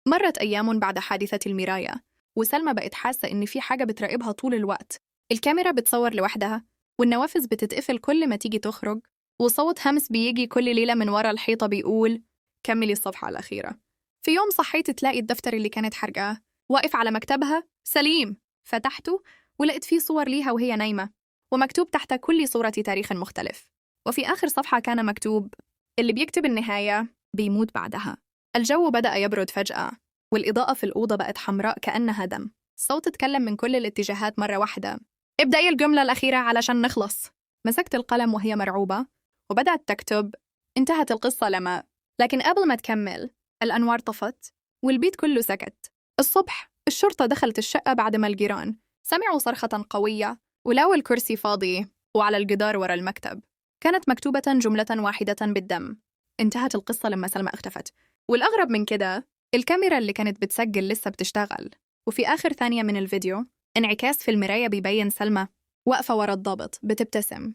مرت أيام بعد حادثة المراية، وسلمى بقت حاسة إن في حاجة بتراقبها طول الوقت. الكاميرا بتصور لوحدها، والنوافذ بتتقفل كل ما تيجي تخرج، وصوت همس بيجي كل ليلة من ورا الحيطة بيقول كملي الصفحة الأخيرة. في يوم صحيت تلاقي الدفتر اللي كانت حرقاه واقف على مكتبها سليم. فتحته ولقيت فيه صور ليها وهي نايمة، ومكتوب تحت كل صورة تاريخ مختلف. وفي آخر صفحة كان مكتوب اللي بيكتب النهاية بيموت بعدها. الجو بدأ يبرد فجأة، والإضاءة في الأوضة بقت حمراء كأنها دم. الصوت اتكلم من كل الاتجاهات مرة واحدة: ابدأي الجملة الأخيرة علشان نخلص. مسكت القلم وهي مرعوبة وبدأت تكتب انتهت القصة لما، لكن قبل ما تكمل الأنوار طفت والبيت كله سكت. الصبح الشرطة دخلت الشقة بعد ما الجيران سمعوا صرخة قوية، ولقوا الكرسي فاضي، وعلى الجدار ورا المكتب كانت مكتوبة جملة واحدة بالدم: انتهت القصة لما سلمى اختفت. والأغرب من كده، الكاميرا اللي كانت بتسجل لسه بتشتغل، وفي آخر ثانية من الفيديو انعكاس في المراية بيبين سلمى واقفة ورا الضابط بتبتسم.